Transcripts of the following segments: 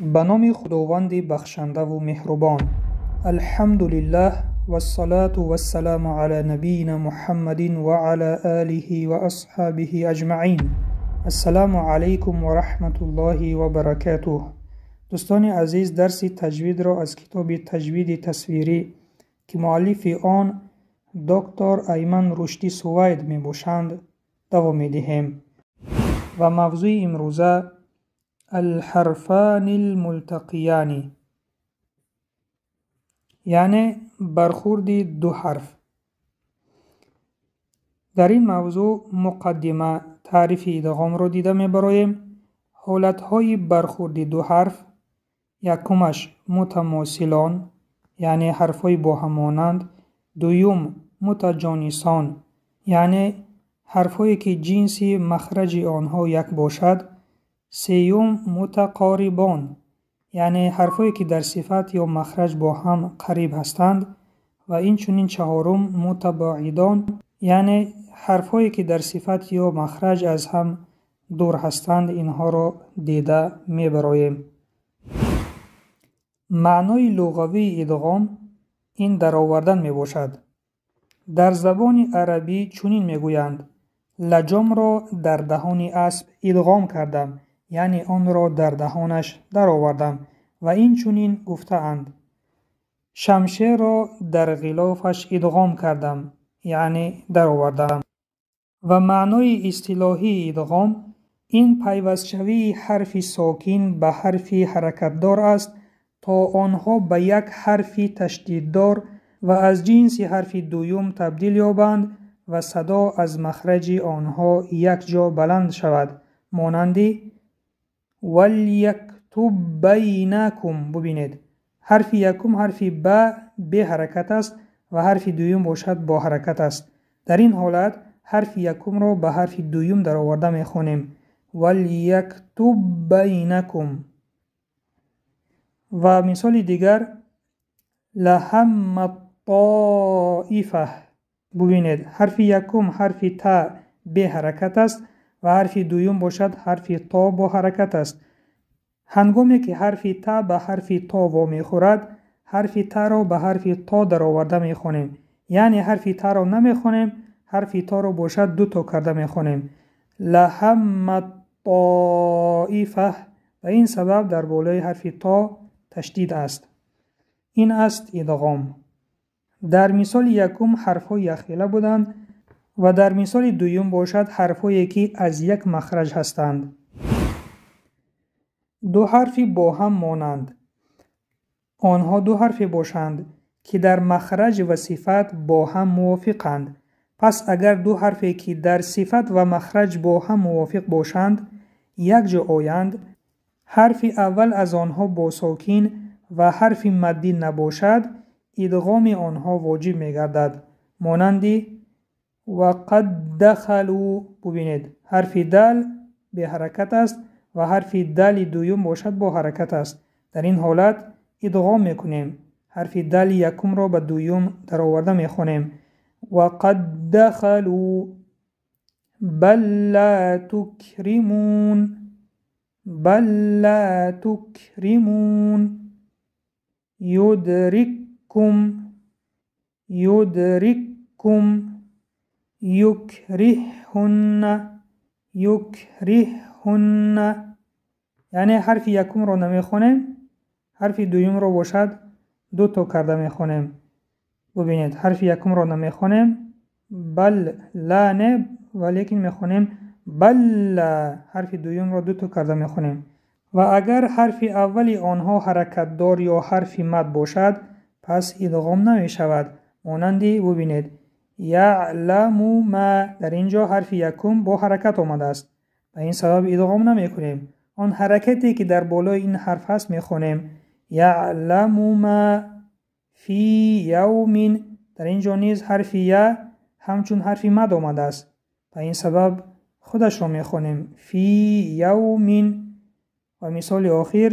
Ба номи Худованди бахшандаву меҳрубон. Алҳамдулиллаҳ вассалату вассаламу ала набийина Муҳаммадин ва ала алиҳи ва асҳобиҳи аҷмаин. Ассаламу алайкум ва раҳматуллоҳи ва баракатуҳ. Дӯстони азиз, дарси таҷвидро аз китоби Таҷвиди тасвирӣ, ки муаллифи он доктор Айман Рушдӣ Сувайд мебошанд, давом медиҳем. Ва мавзӯи имрӯза алҳарфани лмултақияни, яъне бархурди ду ҳарф. Дар ин мавзӯъ муқаддима, таърифи идғомро дида мебароем, ҳолатҳои бархурди ду ҳарф, якумаш мутамосилон, яъне ҳарфҳои бо ҳам монанд, дуюм мутаҷонисон, яъне ҳарфҳое ки ҷинси махраҷи онҳо як бошад, сеюм мутақорибон, яъне ҳарфҳое ки дар сифат ё махраҷ бо ҳам қариб ҳастанд, ва инчунин чаҳорум мутабоидон, яъне ҳарфҳое ки дар сифат ё махраҷ аз ҳам дур ҳастанд, инҳоро дида мебароем. Маънои луғавии идғом ин даровардан мебошад. Дар забони арабӣ чунин мегӯянд: лаҷомро дар даҳони асп идғом кардам, яъне онро дар даҳонаш даровардам, ва инчунин гуфтаанд: шамшерро дар ғилофаш идғом кардам, яъне даровардам. Ва маънои истилоҳии идғом ин пайвастшавии ҳарфи сокин ба ҳарфи ҳаракатдор аст, то онҳо ба як ҳарфи ташдиддор ва аз ҷинси ҳарфи дуюм табдил ёбанд ва садо аз махраҷи онҳо якҷо баланд шавад, монанди валяктуб байнакум. Бубинед, ҳарфи якум ҳарфи ба беҳаракат аст ва ҳарфи дуюм бошад бо ҳаракат аст. Дар ин ҳолат ҳарфи якумро ба ҳарфи дуюм дароварда мехонем: валяктуб байнакум. Ва мисоли дигар лаҳамма тоифа. Бубинед, ҳарфи якум ҳарфи та беҳаракат аст ва ҳарфи дуюм бошад ҳарфи то бо ҳаракат аст. Ҳангоме ки ҳарфи та ба ҳарфи то вомехӯрад, ҳарфи таро ба ҳарфи то дароварда мехонем, яъне ҳарфи таро намехонем, ҳарфи торо бошад ду то карда мехонем: лаҳамма тоифа. Ба ин сабаб дар болои ҳарфи то ташдид аст. Ин аст идғом. Дар мисоли якум ҳарфҳо якхела буданд ва дар мисоли дуюм бошад ҳарфҳое ки аз як махраҷ ҳастанд. Ду ҳарфи бо ҳам монанд. Онҳо ду ҳарфе бошанд, ки дар махраҷ ва сифат бо ҳам мувофиқанд. Пас агар ду ҳарфе ки дар сифат ва махраҷ бо ҳам мувофиқ бошанд, якҷо оянд, ҳарфи аввал аз онҳо бо сокин ва ҳарфи маддӣ набошад, идғоми онҳо воҷиб мегардад, монанди вақад дахалу. Бубинед, ҳарфи дал беҳаракат аст ва ҳарфи дали дуюм бошад бо ҳаракат аст. Дар ин ҳолат идғом мекунем, ҳарфи дали якумро ба дуюм дароварда мехонем: вақад дахалу. Бал ла тукримун, бал ла тукримун, юдриккум, юдриккум, юкриҳҳунна, юкриҳҳунна. Яъне ҳарфи якумро намехонем, ҳарфи дуюмро бошад ду то карда мехонем. Бубинед, ҳарфи якумро намехонем, бал ла не, валекин мехонем балла, ҳарфи дуюмро ду то карда мехонем. Ва агар ҳарфи аввали онҳо ҳаракатдор ё ҳарфи мад бошад, пас идғом намешавад, монанди бубинед яъламу ма. Дар ин ҷо ҳарфи якум бо ҳаракат омадааст, ба ин сабаб идғом намекунем. Он ҳаракате ки дар болои ин ҳарф ҳаст мехонем: яъламу ма фи явмин. Дар ин ҷо низ ҳарфи я ҳамчун ҳарфи мад омадааст, ба ин сабаб худашро мехонем: фи явмин. Ва мисоли охир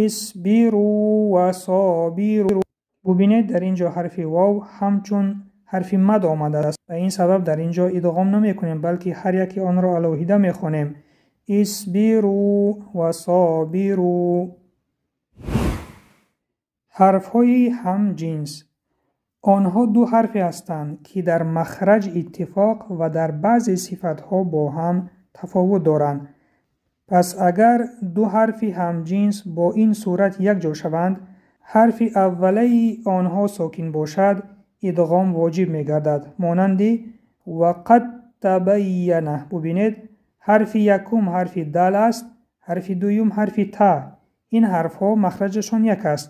исбиру ва собиру. Бубинед, дар ин ҷо ҳарфи вов ҳамчун ҳарфи мад омадааст, ба ин сабаб дар ин ҷо идғом намекунем, балки ҳар яке онро алоҳида мехонем: исбиру ва собиру. Ҳарфҳои ҳамҷинс. Онҳо ду ҳарфе ҳастанд, ки дар махраҷ иттифоқ ва дар баъзе сифатҳо бо ҳам тафовут доранд. Пас агар ду ҳарфи ҳамҷинс бо ин сурат якҷо шаванд, ҳарфи аввалаи онҳо сокин бошад, идғом воҷиб мегардад. Монанди вақад табайяна. Бубинед, ҳарфи якум ҳарфи дал аст, ҳарфи дуюм ҳарфи та. Ин ҳарфҳо махраҷашон як аст.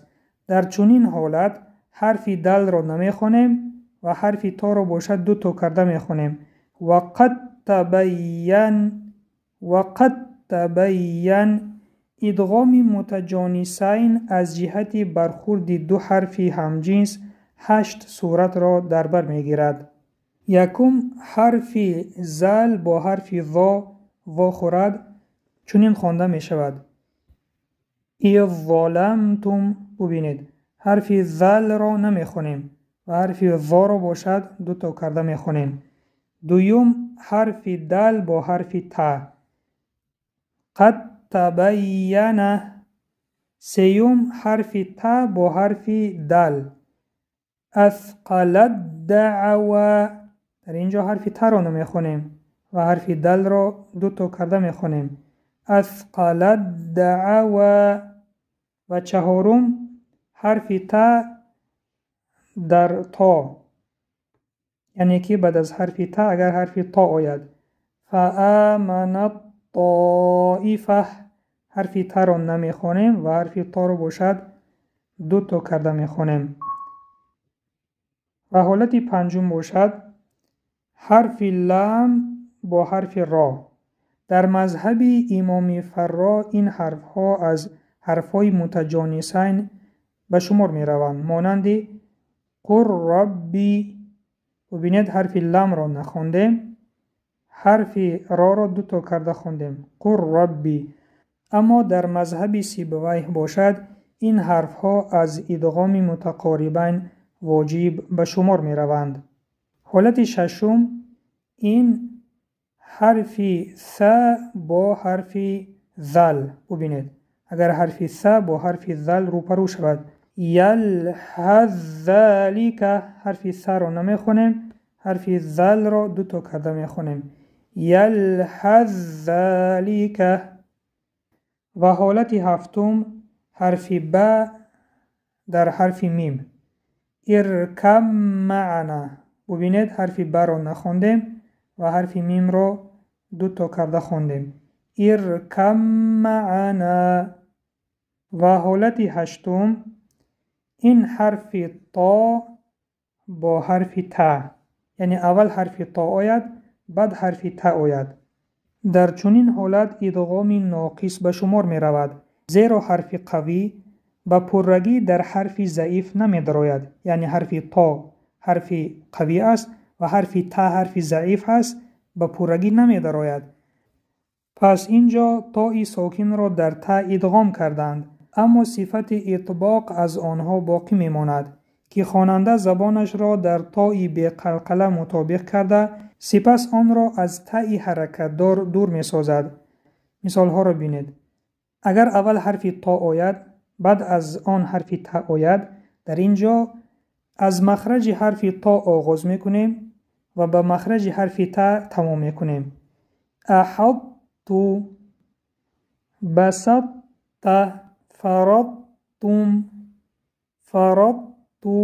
Дар чунин ҳолат ҳарфи далро намехонем ва ҳарфи торо бошад ду то карда мехонем. Вақад табайян, вақад табайян. Идғоми мутаҷонисайн аз ҷиҳати бархурди ду ҳарфи ҳамҷинс 8 суратро дар бар мегирад. Якум, ҳарфи зал бо ҳарфи зо вохӯрад, чунин хонда мешавад: иззоламтум. Бубинед, ҳарфи залро намехонем ва ҳарфи зоро бошад ду то карда мехонем. Дуюм, ҳарфи дал бо ҳарфи та. Қад табайяна. Сеюм, ҳарфи та бо ҳарфи дал. Асқалат даъва. Дар ин ҷо ҳарфи таро намехонем ва ҳарфи далро ду то карда мехонем. Асқалат даъва. Ва чаҳорум, ҳарфи та дар то, яъне ки баъд аз ҳарфи та агар ҳарфи то ояд. Фааманат тоифа. Ҳарфи таро намехонем ва ҳарфи торо бошад ду то карда мехонем. Ва ҳолати панҷум бошад ҳарфи лам бо ҳарфи ро. Дар мазҳаби имоми Фарро ин ҳарфҳо аз ҳарфҳои мутаҷонисайн ба шумор мераванд, монанди қур рабби. Бубинед, ҳарфи ламро нахондем, ҳарфи роро ду то карда хондем. Қур рабби. Аммо дар мазҳаби Сибавайҳ бошад, ин ҳарфҳо аз идғоми мутақорибайн воҷиб ба шумор мераванд. Ҳолати шашум, ин ҳарфи са бо ҳарфи зал. Бубинед, агар ҳарфи са бо ҳарфи зал рӯпарӯ шавад, ялҳаз залика. Ҳарфи саро намехонем, ҳарфи залро ду то карда мехонем. Ялҳаз залика. Ва ҳолати ҳафтум, ҳарфи ба дар ҳарфи мим. Иркам маъна. Бубинед, ҳарфи баро нахондем ва ҳарфи мимро ду то карда хондем. Иркам маъна. Ва ҳолати ҳаштум, ин ҳарфи то бо ҳарфи та, яъне аввал ҳарфи то ояд, баъд ҳарфи та ояд. Дар чунин ҳолат идғоми ноқис ба шумор меравад, зеро ҳарфи қавӣ ба пуррагӣ дар ҳарфи заиф намедарояд. Яъне ҳарфи то ҳарфи қавӣ аст ва ҳарфи та ҳарфи заиф аст, ба пуррагӣ намедарояд. Пас ин ҷо тои сокинро дар та идғом карданд, аммо сифати итбоқ аз онҳо боқӣ мемонад, ки хонанда забонашро дар тои беқалқала мутобиқ карда, сипас онро аз таи ҳаракатдор дур месозад. Мисолҳоро бинед. Агар аввал ҳарфи то ояд, баъд аз он ҳарфи та ояд, дар ин ҷо аз махраҷи ҳарфи то оғоз мекунем ва ба махраҷи ҳарфи та тамом мекунем. Аҳатту, басатта, фараттум, фаратту.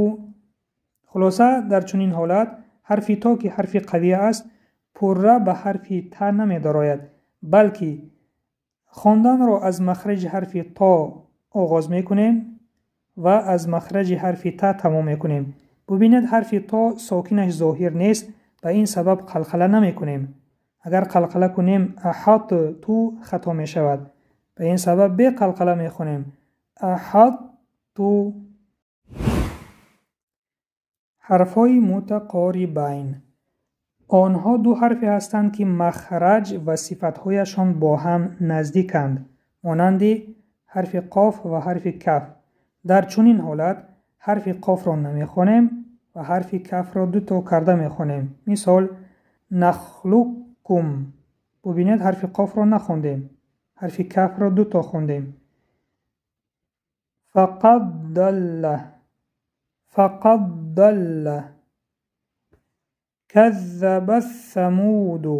Хулоса, дар чунин ҳолат ҳарфи то, ки ҳарфи қавӣ аст, пурра ба ҳарфи та намедарояд, балки хонданро аз махраҷи ҳарфи то оғоз мекунем ва аз махраҷи ҳарфи та тамом мекунем. Бубинед, ҳарфи то сокинаш зоҳир нест, ба ин сабаб қалқала намекунем. Агар қалқала кунем, аҳат ту хато мешавад. Ба ин сабаб беқалқала мехонем. Аҳат ту. Ҳарфҳои мутақорибайн. Онҳо ду ҳарфе ҳастанд, ки махраҷ ва сифатҳояшон бо ҳам наздиканд, монанди ҳарфи қоф ва ҳарфи каф. Дар чунин ҳолат ҳарфи қофро намехонем ва ҳарфи кафро ду то карда мехонем. Мисол, нахлуккум. Бубинед, ҳарфи қофро нахондем, ҳарфи кафро ду то хондем. Фақад далла, фақад далла. Каззаба самуду,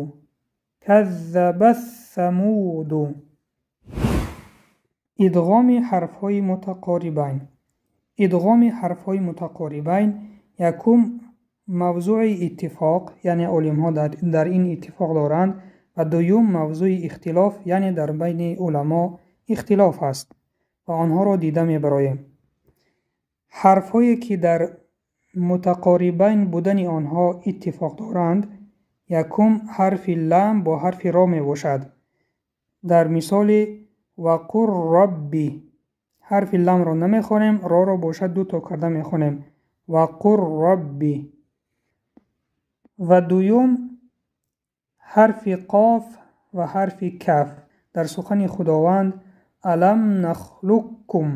каззаба самуду. Идғоми ҳарфҳои мутақорибайн. Идғоми ҳарфҳои мутақорибайн якум мавзӯи иттифоқ, яъне олимҳо дар ин иттифоқ доранд, ва дуюм мавзӯи ихтилоф, яъне дар байни уламо ихтилоф аст ва онҳоро дида мебароем. Ҳарфҳое ки дар мутақорибайн будани онҳо иттифоқ доранд, якум ҳарфи лам бо ҳарфи ро мебошад. Дар мисоли вақур робби ҳарфи ламро намехонем, роро бошад ду то карда мехонем. Вақур робби. Ва дуюм ҳарфи қоф ва ҳарфи каф. Дар сухани Худованд алам нахлуккум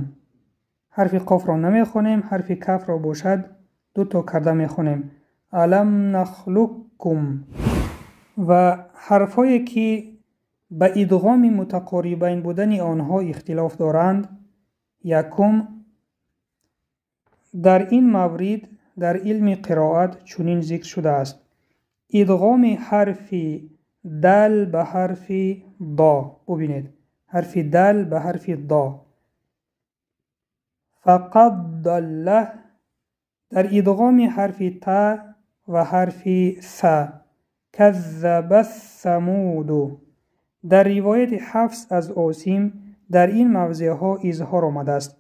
ҳарфи қофро намехонем, ҳарфи кафро бошад ду то карда мехонем. Алам нахлуккум. Ва ҳарфҳое ки ба идғоми мутақорибайн будани онҳо ихтилоф доранд, якум дар ин маврид дар илми қироат чунин зикр шудааст: идғоми ҳарфи дал ба ҳарфи до. Бубинед, ҳарфи дал ба ҳарфи до. Фақад далла. Дар идғоми ҳарфи та ва ҳарфи са. Каззаба самуду. Дар ривояти Ҳафс аз Осим дар ин мавзеъҳо изҳор омадааст.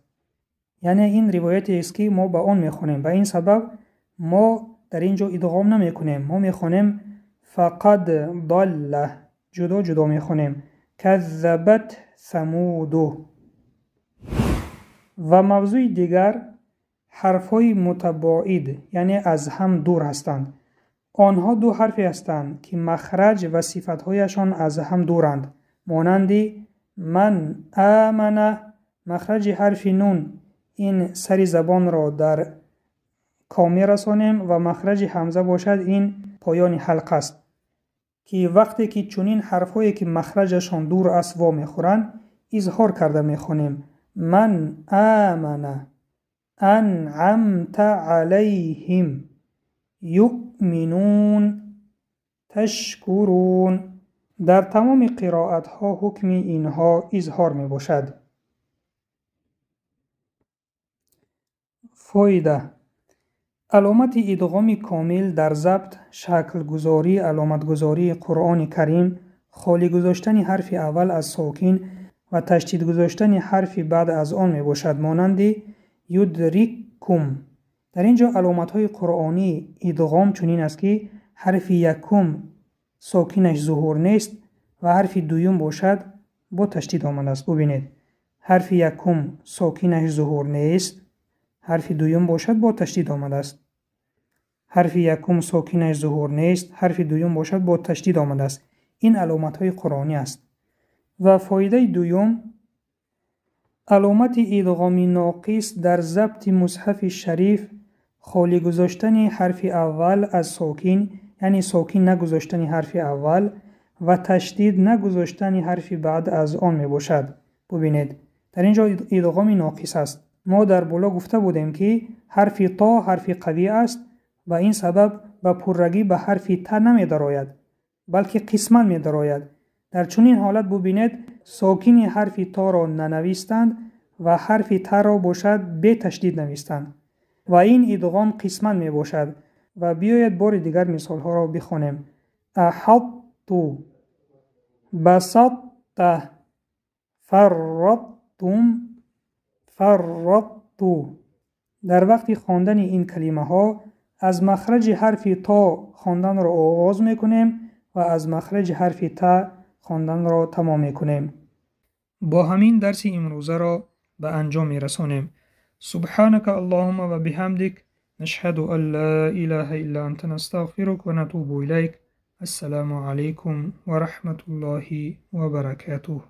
Яъне ин ривоятест ки мо ба он мехонем. Ба ин сабаб мо дар ин ҷо идғом намекунем. Мо мехонем фақад далла, ҷудо ҷудо мехонем. Каззабат самуду. Ва мавзӯи дигар ҳарфҳои мутабоид, яъне аз ҳам дур ҳастанд. Онҳо ду ҳарфе ҳастанд ки махраҷ ва сифатҳояшон аз ҳам дуранд, монанди ман амана. Махраҷи ҳарфи нун ин сари забонро дар ко мерасонем ва махраҷи ҳамза бошад ин поёни ҳалқ аст, ки вақте ки чунин ҳарфҳое ки махраҷашон дур аст во мехӯранд, изҳор карда мехонем. Ман амана, анъамта алайҳим, юъминун, ташкурун. Дар тамоми қироатҳо ҳукми инҳо изҳор мебошад. Фоида: аломати идғоми комил дар забт, шаклгузорӣ, аломатгузории Қуръони Карим, холӣ гузоштани ҳарфи аввал аз сокин ва ташдид гузоштани ҳарфи баъд аз он мебошад, монанди юдриккум. Дар ин ҷо аломатҳои қуръонӣ идғом чунин аст ки ҳарфи якум сокинаш зуҳур нест ва ҳарфи дуюм бошад бо ташдид омадааст. Бубинед, ҳарфи якум сокинаш зуҳур нест, ҳарфи дуюм бошад бо ташдид омадааст. Ҳарфи якум сокинаш зуҳур нест, ҳарфи дуюм бошад бо ташдид омадааст. Ин аломатҳои қуръонӣ аст. Ва фоидаи дуюм, аломати идғоми ноқис дар забти мусҳафи шариф холӣ гузоштани ҳарфи аввал аз сокин, яъне сокин нагузоштани ҳарфи аввал ва ташдид нагузоштани ҳарфи баъд аз он мебошад. Бубинед, дар ин ҷо идғоми ноқис аст. Мо дар боло гуфта будем ки ҳарфи то ҳарфи қавӣ аст ва ин сабаб ба пуррагӣ ба ҳарфи та намедарояд, балки қисман медарояд. Дар чунин ҳолат бубинед, сокини ҳарфи торо нанавистанд ва ҳарфи таро бошад беташдид навистанд ва ин идғом қисман мебошад. Ва биёед бори дигар мисолҳоро бихонем. Аҳатту, басатта, фарраттум, фарратту. Дар вақти хондани ин калимаҳо аз махраҷи ҳарфи то хонданро оғоз мекунем ва аз махраҷи ҳарфи та хонданро тамом мекунем. Бо ҳамин дарси имрӯзаро ба анҷом мерасонем. Субҳанака Аллоҳумма ва биҳамдик, нашҳаду ан ла илаҳа илла анта, настағфирук ва натубу илайк. Ассалому алайкум ва раҳматуллоҳи ва баракатуҳ.